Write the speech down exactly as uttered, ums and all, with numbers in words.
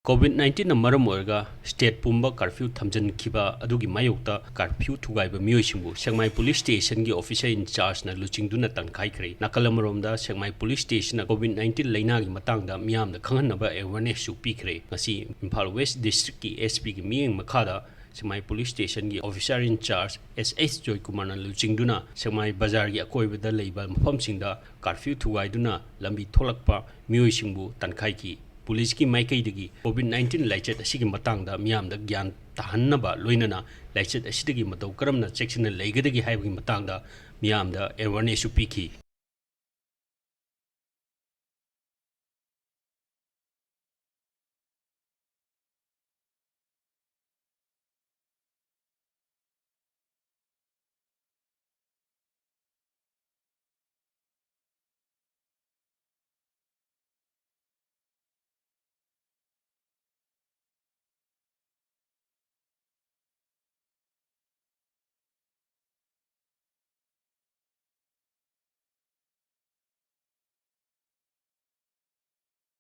COVID nineteenꯅ ꯃꯔꯝ ꯑꯣꯏꯔꯒ state ꯄꯨꯝꯕ curfew ꯊꯝꯖꯤꯟꯈꯤꯕ ꯑꯗꯨꯒꯤ ꯃꯥꯌꯣꯛꯇ curfew ꯊꯨꯒꯥꯏꯕ ꯃꯤꯑꯣꯏꯁꯤꯡꯕꯨ ꯁꯦꯛꯃꯥꯏ police stationꯒꯤ officer in chargeꯅ ꯂꯨꯆꯤꯡꯗꯨꯅ ꯇꯥꯟꯈꯥꯏꯈ꯭ꯔꯦ꯫ ꯅꯥꯀꯜ ꯑꯃꯔꯣꯝꯗ ꯁꯦꯛꯃꯥꯏ police stationꯅ COVID nineteen ꯂꯩꯅꯥꯒꯤ ꯃꯇꯥꯡꯗ ꯃꯤꯌꯥꯝꯗ ꯈꯪꯍꯟꯅꯕ awarenessꯁꯨ ꯄꯤꯈ꯭ꯔꯦ꯫ ꯉꯁꯤ ꯏꯝꯐꯥꯜ West districtꯀꯤ SPꯒꯤ ꯃꯤꯠꯌꯦꯡ ꯃꯈꯥꯗ ꯁꯦꯛꯃꯥꯏ police stationꯒꯤ officer in charge S H ꯖꯣꯏꯀꯨꯃꯥꯔꯅ ꯂꯨꯆꯤꯡꯗꯨꯅ ꯁꯦꯛꯃꯥꯏ ꯕꯖꯥꯔꯒꯤ ꯑꯀꯣꯏꯕꯗ ꯂꯩꯕ ꯃꯐꯝꯁꯤꯡꯗ curfew ꯊꯨꯒꯥꯏꯗꯨꯅ ꯂꯝꯕꯤ ꯊꯣꯛꯂꯛꯄ ꯃꯤꯑꯣꯏꯁꯤꯡꯕꯨ ꯇꯥꯟꯈꯥꯏꯈꯤ꯫ Policeꯀꯤ ꯃꯥꯏꯀꯩꯗꯒꯤ COVID nineteen ꯂꯥꯏꯆꯠ ꯑꯁꯤꯒꯤ ꯃꯇꯥꯡꯗ ꯃꯤꯌꯥꯝꯗ ꯒ꯭ꯌꯥꯟ ꯇꯥꯍꯟꯅꯕ ꯂꯣꯏꯅꯅ ꯂꯥꯏꯆꯠ ꯑꯁꯤꯗꯒꯤ ꯃꯇꯧ ꯀꯔꯝꯅ ꯆꯦꯛꯁꯤꯟꯅ ꯂꯩꯒꯗꯒꯦ ꯍꯥꯏꯕꯒꯤ ꯃꯇꯥꯡꯗ ꯃꯤꯌꯥꯝꯗ awarenessꯁꯨ ꯄꯤꯈꯤ꯫